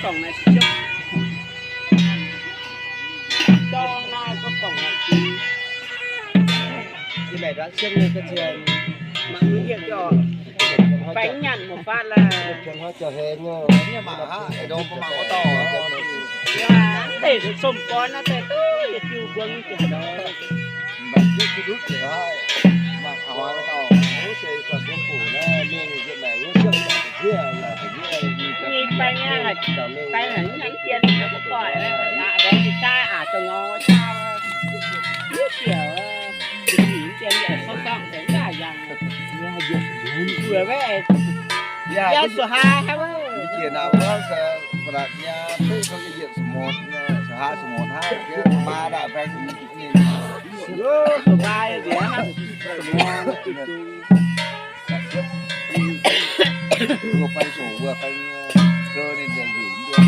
Cổng này siêu. Cho nai có cổng này chứ. Cái này đã siêu như cái trường. Mà cứ hiện cho. Bánh nhặn một phát là. Cho nó cho hên nhá. Bánh nhặn mà hả? Cái đó có mà có to. Để sum bón nó tê tui, chiu bướng kiểu đó. Nhi bánh á, bánh hẳn nhắn tiền cho có tỏi á, đã đấy thì sai à, cho nó sao á. Biết kiểu á, thì nghỉ tiền để sốt sọng thế cả dàng. Vừa với, ya số hai hả bác? Cái kia nào có, ờ, mà đặt nha, thế có cái diện số một, số hai, số một, hai, cái ba đã phải nhìn. Số ba gì á? Số một. Vừa phải sổ, vừa phải, ờ, cơ nên là gửi đi.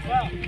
Aa,